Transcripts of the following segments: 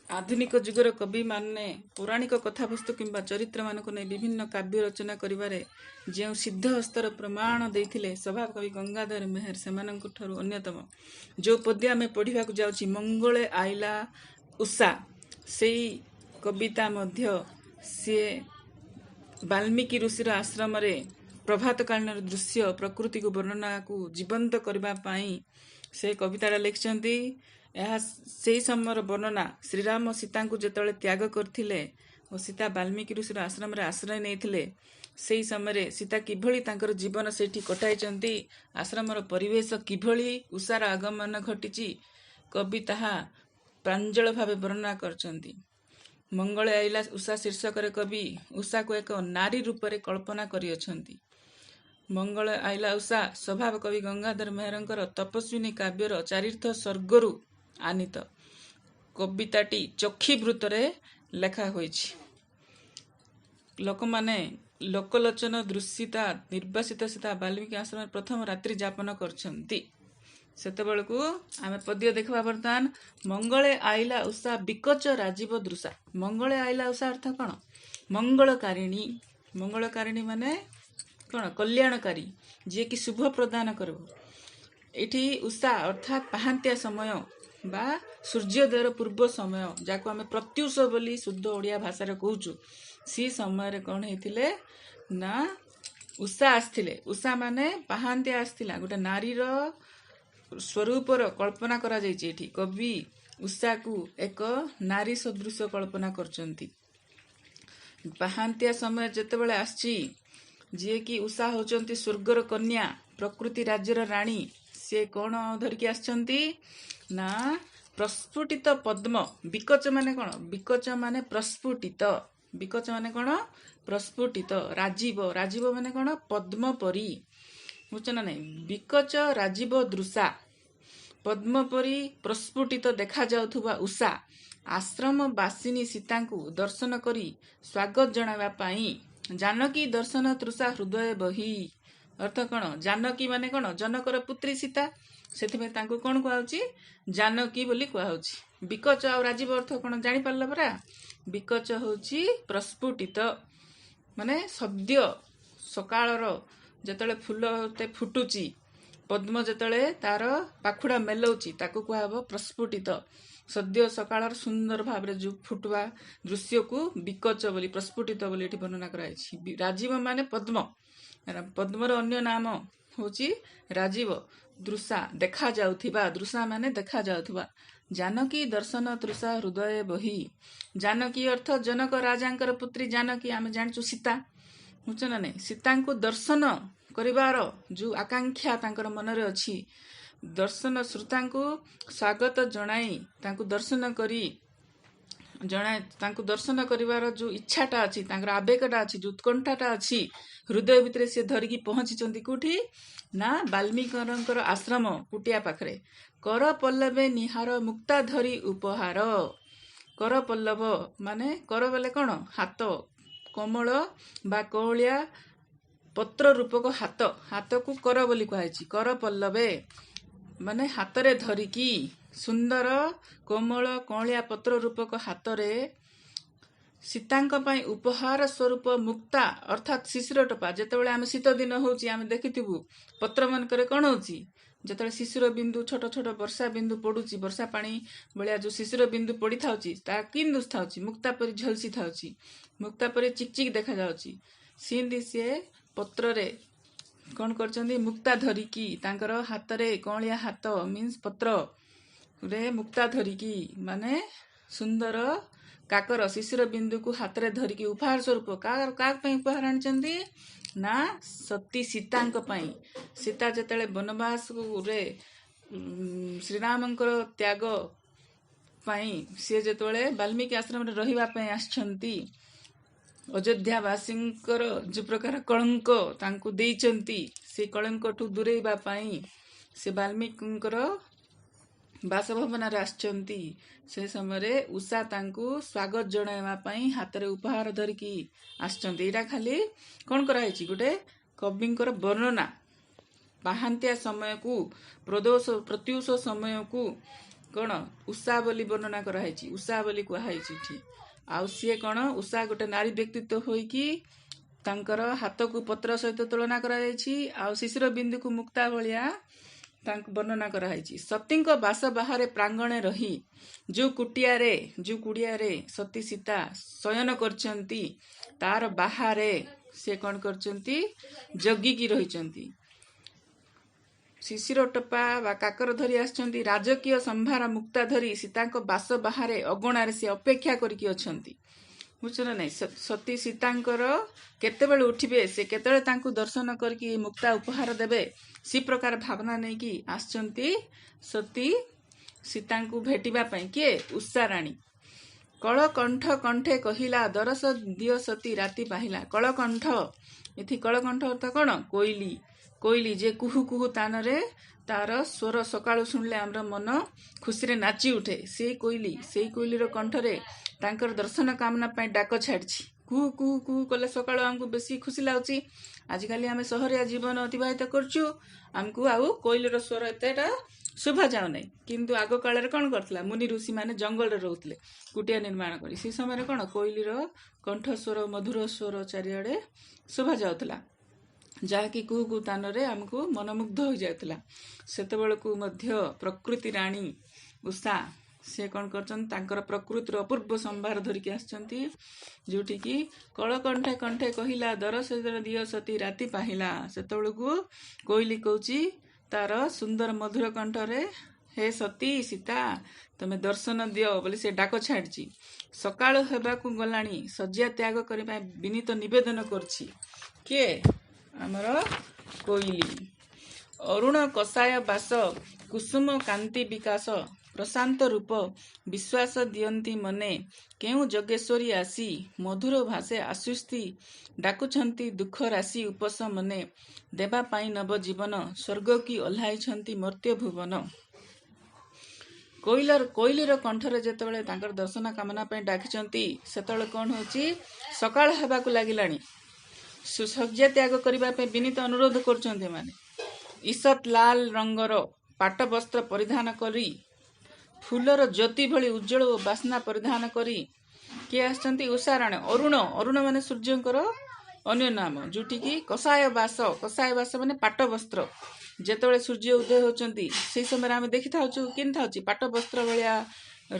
ଆଧୁନିକ ଯୁଗର କବିମାନେ ପୌରାଣିକ କଥାବସ୍ତୁ କିମ୍ବା ଚରିତ୍ରମାନଙ୍କୁ ନେଇ ବିଭିନ୍ନ କାବ୍ୟ ରଚନା କରିବାରେ ଯେଉଁ ସିଦ୍ଧହସ୍ତର ପ୍ରମାଣ ଦେଇଥିଲେ, ସ୍ୱଭାବ କବି ଗଙ୍ଗାଧର ମେହେର ସେମାନଙ୍କ ଠାରୁ ଅନ୍ୟତମ। ଯେଉଁ ପଦ୍ୟ ଆମେ ପଢ଼ିବାକୁ ଯାଉଛି, ମଙ୍ଗଳେ ଆଇଲା ଉଷା, ସେଇ କବିତା ମଧ୍ୟ ସିଏ ବାଲ୍ମୀକି ଋଷିର ଆଶ୍ରମରେ ପ୍ରଭାତକାଳୀନର ଦୃଶ୍ୟ, ପ୍ରକୃତିକୁ ବର୍ଣ୍ଣନାକୁ ଜୀବନ୍ତ କରିବା ପାଇଁ ସେ କବିତାଟା ଲେଖିଛନ୍ତି। ଏହା ସେଇ ସମୟର ବର୍ଣ୍ଣନା। ଶ୍ରୀରାମ ସୀତାଙ୍କୁ ଯେତେବେଳେ ତ୍ୟାଗ କରିଥିଲେ ଓ ସୀତା ବାଲ୍ମୀକି ଋଷିର ଆଶ୍ରମରେ ଆଶ୍ରୟ ନେଇଥିଲେ, ସେଇ ସମୟରେ ସୀତା କିଭଳି ତାଙ୍କର ଜୀବନ ସେଇଠି କଟାଇଛନ୍ତି, ଆଶ୍ରମର ପରିବେଶ କିଭଳି, ଉଷାର ଆଗମନ ଘଟିଛି, କବି ତାହା ପ୍ରାଞ୍ଜଳ ଭାବେ ବର୍ଣ୍ଣନା କରିଛନ୍ତି। ମଙ୍ଗଳେ ଆଇଲା ଉଷା ଶୀର୍ଷକରେ କବି ଉଷାକୁ ଏକ ନାରୀ ରୂପରେ କଳ୍ପନା କରିଅଛନ୍ତି। ମଙ୍ଗଳ ଆଇଲା ଉଷା ସ୍ୱଭାବ କବି ଗଙ୍ଗାଧର ମେହେରଙ୍କର ତପସ୍ୱିନୀ କାବ୍ୟର ଚାରିର୍ଥ ସର୍ଗରୁ ଆନିତ। କବିତାଟି ଚକ୍ଷୀବୃତ୍ତରେ ଲେଖା ହୋଇଛି। ଲୋକମାନେ ଲୋକଲୋଚନ ଦୃଶ୍ୟତା ନିର୍ବାସିତ ସୀତା ବାଲ୍ମୀକି ଆଶ୍ରମରେ ପ୍ରଥମ ରାତ୍ରି ଯାପନ କରିଛନ୍ତି। ସେତେବେଳକୁ ଆମେ ପଦ୍ୟ ଦେଖିବା ବର୍ତ୍ତମାନ। ମଙ୍ଗଳେ ଆଇଲା ଉଷା ବିକଚ ରାଜୀବ ଦୃଶା। ମଙ୍ଗଳେ ଆଇଲା ଉଷା ଅର୍ଥ କଣ? ମଙ୍ଗଳକାରିଣୀ। ମଙ୍ଗଳକାରିଣୀ ମାନେ କଣ? କଲ୍ୟାଣକାରୀ, ଯିଏକି ଶୁଭ ପ୍ରଦାନ କରିବ। ଏଇଠି ଉଷା ଅର୍ଥାତ୍ ପାହାନ୍ତିଆ ସମୟ ବା ସୂର୍ଯ୍ୟୋଦୟର ପୂର୍ବ ସମୟ, ଯାହାକୁ ଆମେ ପ୍ରତ୍ୟୁଷ ବୋଲି ଶୁଦ୍ଧ ଓଡ଼ିଆ ଭାଷାରେ କହୁଛୁ, ସେ ସମୟରେ କଣ ହେଇଥିଲେ ନା ଉଷା ଆସିଥିଲେ। ଉଷା ମାନେ ପାହାନ୍ତିଆ ଆସିଥିଲା। ଗୋଟେ ନାରୀର ସ୍ୱରୂପର କଳ୍ପନା କରାଯାଇଛି ଏଠି। କବି ଉଷାକୁ ଏକ ନାରୀ ସଦୃଶ କଳ୍ପନା କରିଛନ୍ତି। ପାହାନ୍ତିଆ ସମୟ ଯେତେବେଳେ ଆସିଛି, ଯିଏକି ଉଷା ହଉଛନ୍ତି ସ୍ୱର୍ଗର କନ୍ୟା, ପ୍ରକୃତି ରାଜ୍ୟର ରାଣୀ, ସିଏ କଣ ଧରିକି ଆସିଛନ୍ତି ନା ପ୍ରସ୍ଫୁଟିତ ପଦ୍ମ। ବିକଚ ମାନେ କଣ? ବିକଚ ମାନେ ପ୍ରସ୍ଫୁଟିତ। ବିକଚ ମାନେ କଣ? ପ୍ରସ୍ଫୁଟିତ। ରାଜୀବ, ରାଜୀବ ମାନେ କଣ? ପଦ୍ମ ପରି। ବୁଝୁଛ ନା ନାଇଁ? ବିକଚ ରାଜୀବ ଦୃଶା, ପଦ୍ମ ପରି ପ୍ରସ୍ଫୁଟିତ ଦେଖାଯାଉଥିବା ଉଷା ଆଶ୍ରମ ବାସିନୀ ସୀତାଙ୍କୁ ଦର୍ଶନ କରି ସ୍ୱାଗତ ଜଣାଇବା ପାଇଁ। ଜାନକୀ ଦର୍ଶନ ତୃଷା ହୃଦୟ ବହି ଅର୍ଥ କଣ? ଜାନକୀ ମାନେ କଣ? ଜନକର ପୁତ୍ରୀ ସୀତା, ସେଥିପାଇଁ ତାଙ୍କୁ କଣ କୁହାହଉଛି? ଜାନକୀ ବୋଲି କୁହାହଉଛି। ବିକଚ ଆଉ ରାଜୀବ ଅର୍ଥ କଣ ଜାଣିପାରିଲା ପରା? ବିକଚ ହଉଛି ପ୍ରସ୍ଫୁଟିତ, ମାନେ ସଦ୍ୟ ସକାଳର ଯେତେବେଳେ ଫୁଲ ଫୁଟୁଛି, ପଦ୍ମ ଯେତେବେଳେ ତାର ପାଖୁଡ଼ା ମେଲଉଛି, ତାକୁ କୁହାହବ ପ୍ରସ୍ଫୁଟିତ। ସଦ୍ୟ ସକାଳର ସୁନ୍ଦର ଭାବରେ ଯୋଉ ଫୁଟୁବା ଦୃଶ୍ୟକୁ ବିକଚ ବୋଲି, ପ୍ରସ୍ଫୁଟିତ ବୋଲି ଏଠି ବର୍ଣ୍ଣନା କରାଯାଇଛି। ରାଜୀବ ମାନେ ପଦ୍ମ। ପଦ୍ମର ଅନ୍ୟ ନାମ ହଉଛି ରାଜୀବ। ଦୃଶା ଦେଖାଯାଉଥିବା, ଦୃଶା ମାନେ ଦେଖାଯାଉଥିବା। ଜାନକୀ ଦର୍ଶନ ତୃଷା ହୃଦୟ ବହି। ଜାନକୀ ଅର୍ଥ ଜନକ ରାଜାଙ୍କର ପୁତ୍ରୀ ଜାନକୀ, ଆମେ ଜାଣିଛୁ ସୀତା, ବୁଝୁଛ ନା ନାଇଁ? ସୀତାଙ୍କୁ ଦର୍ଶନ କରିବାର ଯୋଉ ଆକାଂକ୍ଷା ତାଙ୍କର ମନରେ ଅଛି, ଦର୍ଶନ ଶ୍ରୋତାଙ୍କୁ ସ୍ୱାଗତ ଜଣାଇ ତାଙ୍କୁ ଦର୍ଶନ କରି ଜଣାଏ, ତାଙ୍କୁ ଦର୍ଶନ କରିବାର ଯୋଉ ଇଚ୍ଛାଟା ଅଛି, ତାଙ୍କର ଆବେଗଟା ଅଛି, ଯୋଉ ଉତ୍କଣ୍ଠାଟା ଅଛି ହୃଦୟ ଭିତରେ, ସେ ଧରିକି ପହଞ୍ଚିଛନ୍ତି କୋଉଠି ନା ବାଲ୍ମୀକିଙ୍କର ଆଶ୍ରମ କୁଟିଆ ପାଖରେ। କର ପଲ୍ଲବେ ନିହାର ମୁକ୍ତା ଧରି ଉପହାର। କର ପଲ୍ଲବ ମାନେ, କର ବୋଲେ କଣ? ହାତ। କୋମଳ ବା କଉଳିଆ ପତ୍ର ରୂପକ ହାତ, ହାତକୁ କର ବୋଲି କୁହାଯାଇଛି। କର ପଲ୍ଲବେ ମାନେ ହାତରେ ଧରିକି, ସୁନ୍ଦର କୋମଳ କଅଁଳିଆ ପତ୍ର ରୂପକ ହାତରେ ସୀତାଙ୍କ ପାଇଁ ଉପହାର ସ୍ୱରୂପ ମୁକ୍ତା ଅର୍ଥାତ୍ ଶିଶିର ଟୋପା। ଯେତେବେଳେ ଆମେ ଶୀତ ଦିନ ହଉଛି, ଆମେ ଦେଖିଥିବୁ ପତ୍ର ମାନଙ୍କରେ କଣ ହଉଛି? ଯେତେବେଳେ ଶିଶିର ବିନ୍ଦୁ, ଛୋଟ ଛୋଟ ବର୍ଷା ବିନ୍ଦୁ ପଡୁଛି, ବର୍ଷା ପାଣି ଭଳିଆ ଯୋଉ ଶିଶିର ବିନ୍ଦୁ ପଡିଥାଉଛି, ତାହା କେମିତି ଦିଶୁଥାଉଛି? ମୁକ୍ତା ପରି ଝଲସି ଥାଉଛି, ମୁକ୍ତା ପରି ଚିକ୍ ଚିକ୍ ଦେଖାଯାଉଛି। ସେମିତି ସିଏ ପତ୍ରରେ କଣ କରିଛନ୍ତି? ମୁକ୍ତା ଧରିକି ତାଙ୍କର ହାତରେ, କଅଁଳିଆ ହାତ ମିନ୍ସ ପତ୍ରରେ ମୁକ୍ତା ଧରିକି, ମାନେ ସୁନ୍ଦର କାକର ଶିଶିର ବିନ୍ଦୁକୁ ହାତରେ ଧରିକି ଉପହାର ସ୍ୱରୂପ କାହା ପାଇଁ ଉପହାର ଆଣିଛନ୍ତି ନା ସତୀ ସୀତାଙ୍କ ପାଇଁ। ସୀତା ଯେତେବେଳେ ବନବାସରେ ଶ୍ରୀରାମଙ୍କର ତ୍ୟାଗ ପାଇଁ ସିଏ ଯେତେବେଳେ ବାଲ୍ମୀକି ଆଶ୍ରମରେ ରହିବା ପାଇଁ ଆସିଛନ୍ତି, ଅଯୋଧ୍ୟାବାସୀଙ୍କର ଯୋଉ ପ୍ରକାର କଳଙ୍କ ତାଙ୍କୁ ଦେଇଛନ୍ତି, ସେ କଳଙ୍କଠୁ ଦୂରେଇବା ପାଇଁ ସେ ବାଲ୍ମୀକିଙ୍କର ବାସଭବନରେ ଆସିଛନ୍ତି। ସେ ସମୟରେ ଉଷା ତାଙ୍କୁ ସ୍ୱାଗତ ଜଣାଇବା ପାଇଁ ହାତରେ ଉପହାର ଧରିକି ଆସିଛନ୍ତି। ଏଇଟା ଖାଲି କଣ କରାହେଇଛି? ଗୋଟେ କବିଙ୍କର ବର୍ଣ୍ଣନା। ପାହାନ୍ତିଆ ସମୟକୁ, ପ୍ରଦୋଷ ପ୍ରତ୍ୟୁଷ ସମୟକୁ କ'ଣ ଉଷା ବୋଲି ବର୍ଣ୍ଣନା କରାହେଇଛି, ଉଷା ବୋଲି କୁହାହେଇଛି ଏଠି। ଆଉ ସିଏ କ'ଣ, ଉଷା ଗୋଟେ ନାରୀ ବ୍ୟକ୍ତିତ୍ୱ ହୋଇକି ତାଙ୍କର ହାତକୁ ପତ୍ର ସହିତ ତୁଳନା କରାଯାଇଛି, ଆଉ ଶିଶିର ବିନ୍ଦୁକୁ ମୁକ୍ତା ଭଳିଆ ତାଙ୍କୁ ବର୍ଣ୍ଣନା କରାହେଇଛି। ସତୀଙ୍କ ବାସ ବାହାରେ ପ୍ରାଙ୍ଗଣେ ରହି, ଯୋଉ କୁଟିଆରେ, ଯୋଉ କୁଡ଼ିଆରେ ସତୀ ସୀତା ଶୟନ କରିଛନ୍ତି, ତାର ବାହାରେ ସେ କ'ଣ କରିଛନ୍ତି? ଜଗିକି ରହିଛନ୍ତି। ଶିଶିର ଟୋପା ବା କାକର ଧରି ଆସିଛନ୍ତି, ରାଜକୀୟ ସମ୍ଭାର ମୁକ୍ତା ଧରି ସୀତାଙ୍କ ବାସ ବାହାରେ ଅଗଣାରେ ସେ ଅପେକ୍ଷା କରିକି ଅଛନ୍ତି। ବୁଝୁଛ ନା ନାଇଁ? ସତୀ ସୀତାଙ୍କର କେତେବେଳେ ଉଠିବେ, ସେ କେତେବେଳେ ତାଙ୍କୁ ଦର୍ଶନ କରିକି ମୁକ୍ତା ଉପହାର ଦେବେ, ସେ ପ୍ରକାର ଭାବନା ନେଇକି ଆସିଛନ୍ତି ସତୀ ସୀତାଙ୍କୁ ଭେଟିବା ପାଇଁ। କିଏ? ଉଷା ରାଣୀ। କଳକଣ୍ଠ କଣ୍ଠେ କହିଲା, ଦରସ ଦିଅ ସତୀ ରାତି ପାହିଲା। କଳକଣ୍ଠ, ଏଠି କଳକଣ୍ଠ ଅର୍ଥ କ'ଣ? କୋଇଲି। କୋଇଲି ଯେ କୁହୁ କୁହୁ ତାନରେ ତାର ସ୍ୱର ସକାଳୁ ଶୁଣିଲେ ଆମର ମନ ଖୁସିରେ ନାଚି ଉଠେ, ସେଇ କୋଇଲି, ସେଇ କୋଇଲିର କଣ୍ଠରେ ତାଙ୍କର ଦର୍ଶନ କାମନା ପାଇଁ ଡାକ ଛାଡ଼ିଛି। କୁହୁ କୁହୁ କୁହୁ କଲେ ସକାଳୁ ଆମକୁ ବେଶୀ ଖୁସି ଲାଗୁଛି। ଆଜିକାଲି ଆମେ ସହରିଆ ଜୀବନ ଅତିବାହିତ କରୁଛୁ, ଆମକୁ ଆଉ କୋଇଲିର ସ୍ୱର ଏତେଟା ଶୁଭା ଯାଉନାହିଁ। କିନ୍ତୁ ଆଗ କାଳରେ କ'ଣ କରୁଥିଲା? ମୁନି ଋଷିମାନେ ଜଙ୍ଗଲରେ ରହୁଥିଲେ କୁଟିଆ ନିର୍ମାଣ କରି। ସେ ସମୟରେ କ'ଣ କୋଇଲିର କଣ୍ଠ ସ୍ୱର, ମଧୁର ସ୍ୱର ଚାରିଆଡ଼େ ଶୁଭା ଯାଉଥିଲା, ଯାହାକି କୁହୁ କୁହୁ ତାନରେ ଆମକୁ ମନମୁଗ୍ଧ ହୋଇଯାଉଥିଲା। ସେତେବେଳକୁ ମଧ୍ୟ ପ୍ରକୃତି ରାଣୀ ଉଷା ସେ କ'ଣ କରିଛନ୍ତି? ତାଙ୍କର ପ୍ରକୃତିର ଅପୂର୍ବ ସମ୍ଭାର ଧରିକି ଆସିଛନ୍ତି, ଯୋଉଠିକି କଳକଣ୍ଠେ କଣ୍ଠେ କହିଲା, ଦରସ ଦିଅ ସତୀ ରାତି ପାହିଲା। ସେତେବେଳକୁ କୋଇଲି କହୁଛି ତାର ସୁନ୍ଦର ମଧୁର କଣ୍ଠରେ, ହେ ସତୀ ସୀତା, ତମେ ଦର୍ଶନ ଦିଅ ବୋଲି ସେ ଡାକ ଛାଡ଼ିଛି। ସକାଳ ହେବାକୁ ଗଲାଣି, ଶଯ୍ୟା ତ୍ୟାଗ କରିବା ପାଇଁ ବିନୀତ ନିବେଦନ କରୁଛି। କିଏ? ଆମର କୋଇଲି। ଅରୁଣ କଷାୟ ବାସ, କୁସୁମ କାନ୍ତି ବିକାଶ, ପ୍ରଶାନ୍ତ ରୂପ ବିଶ୍ୱାସ ଦିଅନ୍ତି ମନେ, କେଉଁ ଯୋଗେଶ୍ୱରୀ ଆସି ମଧୁର ଭାଷେ ଆଶ୍ୱସ୍ତି ଡାକୁଛନ୍ତି, ଦୁଃଖ ରାଶି ଉପସ ମନେ ଦେବା ପାଇଁ ନବ ଜୀବନ, ସ୍ୱର୍ଗ କି ଓହ୍ଲାଇଛନ୍ତି ମର୍ତ୍ତ୍ୟ ଭୁବନ। କୋଇଲିର କଣ୍ଠରେ ଯେତେବେଳେ ତାଙ୍କର ଦର୍ଶନ କାମନା ପାଇଁ ଡାକିଛନ୍ତି, ସେତେବେଳେ କ'ଣ ହଉଛି? ସକାଳ ହେବାକୁ ଲାଗିଲାଣି, ଶଯ୍ୟା ତ୍ୟାଗ କରିବା ପାଇଁ ବିନୀତ ଅନୁରୋଧ କରୁଛନ୍ତି ଏମାନେ। ଈଷତ୍ ଲାଲ ରଙ୍ଗର ପାଟ ବସ୍ତ୍ର ପରିଧାନ କରି, ଫୁଲର ଜ୍ୟୋତି ଭଳି ଉଜ୍ଜଳ ଓ ବାସ୍ନା ପରିଧାନ କରି କିଏ ଆସିଛନ୍ତି? ଉଷାରାଣୀ। ଅରୁଣ, ଅରୁଣ ମାନେ ସୂର୍ଯ୍ୟଙ୍କର ଅନ୍ୟ ନାମ, ଯୋଉଠିକି କଷାୟ ବାସ, କଷାୟ ବାସ ମାନେ ପାଟ ବସ୍ତ୍ର। ଯେତେବେଳେ ସୂର୍ଯ୍ୟ ଉଦୟ ହେଉଛନ୍ତି ସେଇ ସମୟରେ ଆମେ ଦେଖିଥାଉଛୁ କେମିତି ଥାଉଛି ପାଟ ବସ୍ତ୍ର ଭଳିଆ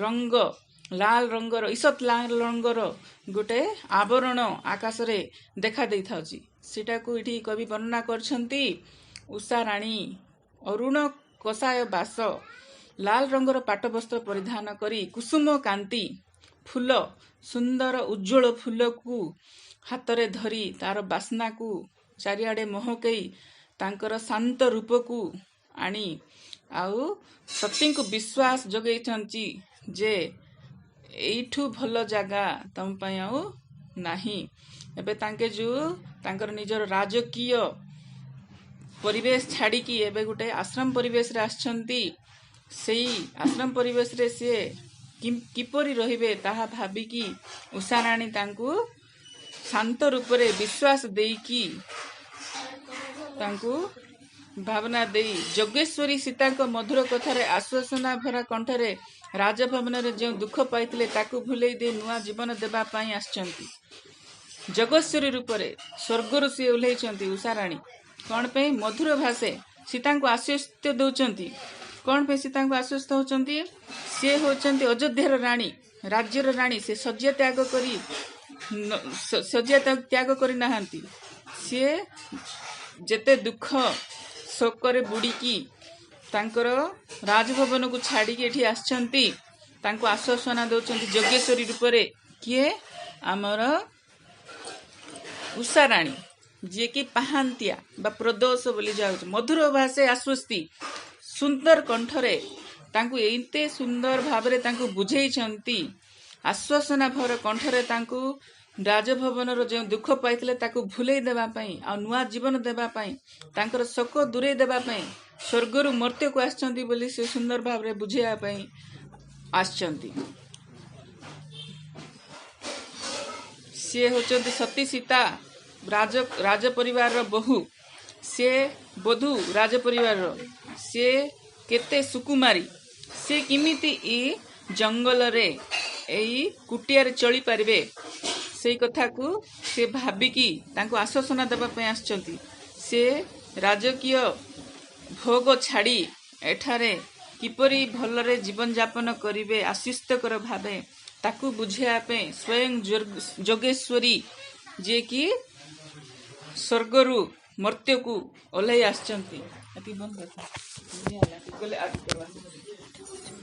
ରଙ୍ଗ, ଲାଲ ରଙ୍ଗର, ଈଷତ୍ ଲାଲ ରଙ୍ଗର ଗୋଟେ ଆବରଣ ଆକାଶରେ ଦେଖା ଦେଇଥାଉଛି। ସେଟାକୁ ଏଠି କବି ବର୍ଣ୍ଣନା କରିଛନ୍ତି। ଉଷା ରାଣୀ ଅରୁଣ କଷାୟ ବାସ, ଲାଲ ରଙ୍ଗର ପାଟ ବସ୍ତ୍ର ପରିଧାନ କରି, କୁସୁମ କାନ୍ତି ଫୁଲ, ସୁନ୍ଦର ଉଜ୍ଜଳ ଫୁଲକୁ ହାତରେ ଧରି ତାର ବାସ୍ନାକୁ ଚାରିଆଡ଼େ ମହକେଇ ତାଙ୍କର ଶାନ୍ତ ରୂପକୁ ଆଣି ଆଉ ସତୀଙ୍କୁ ବିଶ୍ୱାସ ଯୋଗେଇଛନ୍ତି ଯେ ଏଇଠୁ ଭଲ ଜାଗା ତମ ପାଇଁ ଆଉ ନାହିଁ। ଏବେ ତାଙ୍କେ ଯୋଉ ତାଙ୍କର ନିଜର ରାଜକୀୟ ପରିବେଶ ଛାଡ଼ିକି ଏବେ ଗୋଟେ ଆଶ୍ରମ ପରିବେଶରେ ଆସିଛନ୍ତି, ସେଇ ଆଶ୍ରମ ପରିବେଶରେ ସିଏ କିପରି ରହିବେ ତାହା ଭାବିକି ଉଷାରାଣୀ ତାଙ୍କୁ ଶାନ୍ତ ରୂପରେ ବିଶ୍ୱାସ ଦେଇକି, ତାଙ୍କୁ ଭାବନା ଦେଇ, ଯୋଗେଶ୍ୱରୀ ସୀତାଙ୍କ ମଧୁର କଥାରେ ଆଶ୍ୱାସନା ଭରା କଣ୍ଠରେ ରାଜଭବନରେ ଯେଉଁ ଦୁଃଖ ପାଇଥିଲେ ତାକୁ ଭୁଲେଇ ଦେଇ ନୂଆ ଜୀବନ ଦେବା ପାଇଁ ଆସିଛନ୍ତି। ଯୋଗେଶ୍ୱରୀ ରୂପରେ ସ୍ୱର୍ଗରୁ ସିଏ ଓହ୍ଲେଇଛନ୍ତି ଉଷାରାଣୀ। କ'ଣ ପାଇଁ? ମଧୁର ଭାଷେ ସୀତାଙ୍କୁ ଆଶ୍ୱସ୍ତ ଦେଉଛନ୍ତି। କ'ଣ ପାଇଁ ସୀତାଙ୍କୁ ଆଶ୍ୱସ୍ତ ହେଉଛନ୍ତି? ସିଏ ହେଉଛନ୍ତି ଅଯୋଧ୍ୟାର ରାଣୀ, ରାଜ୍ୟର ରାଣୀ। ସେ ଶଯ୍ୟା ତ୍ୟାଗ କରିନାହାନ୍ତି। ସିଏ ଯେତେ ଦୁଃଖ ଶୋକରେ ବୁଡ଼ିକି ତାଙ୍କର ରାଜଭବନକୁ ଛାଡ଼ିକି ଏଠି ଆସିଛନ୍ତି, ତାଙ୍କୁ ଆଶ୍ୱାସନା ଦେଉଛନ୍ତି ଯୋଗେଶ୍ୱରୀ ରୂପରେ। କିଏ? ଆମର ଉଷାରାଣୀ, ଯିଏକି ପାହାନ୍ତିଆ ବା ପ୍ରଦୋଷ ବୋଲି ଯାଉଛି। ମଧୁର ଭାଷେ ଆଶ୍ୱସ୍ତି, ସୁନ୍ଦର କଣ୍ଠରେ ତାଙ୍କୁ ଏତେ ସୁନ୍ଦର ଭାବରେ ତାଙ୍କୁ ବୁଝେଇଛନ୍ତି, ଆଶ୍ୱାସନା ଭର କଣ୍ଠରେ ତାଙ୍କୁ ରାଜଭବନର ଯେଉଁ ଦୁଃଖ ପାଇଥିଲେ ତାକୁ ଭୁଲେଇ ଦେବା ପାଇଁ ଆଉ ନୂଆ ଜୀବନ ଦେବା ପାଇଁ, ତାଙ୍କର ଶୋକ ଦୂରେଇ ଦେବା ପାଇଁ ସ୍ୱର୍ଗରୁ ମର୍ତ୍ତ୍ୟକୁ ଆସିଛନ୍ତି ବୋଲି ସେ ସୁନ୍ଦର ଭାବରେ ବୁଝେଇବା ପାଇଁ ଆସିଛନ୍ତି। ସିଏ ହେଉଛନ୍ତି ସତୀ ସୀତା, ରାଜ ପରିବାରର ବୋହୂ। ସିଏ ବଧୂ ରାଜ ପରିବାରର। ସିଏ କେତେ ସୁକୁମାରୀ, ସେ କେମିତି ଏ ଜଙ୍ଗଲରେ ଏଇ କୁଟିଆରେ ଚଳିପାରିବେ, ସେଇ କଥାକୁ ସେ ଭାବିକି ତାଙ୍କୁ ଆଶ୍ୱାସନା ଦେବା ପାଇଁ ଆସିଛନ୍ତି। ସେ ରାଜକୀୟ ଭୋଗ ଛାଡ଼ି ଏଠାରେ କିପରି ଭଲରେ ଜୀବନଯାପନ କରିବେ ଆଶ୍ୱସ୍ତିକର ଭାବେ, ତାକୁ ବୁଝେଇବା ପାଇଁ ସ୍ୱୟଂ ଯୋଗେଶ୍ୱରୀ, ଯିଏକି ସ୍ୱର୍ଗରୁ ମର୍ତ୍ତ୍ୟକୁ ଓହ୍ଲାଇ ଆସିଛନ୍ତି। ଏତିକି ବନ୍ଦ କରିଥା। ଗଲେ ଆଉ ଟିକେ।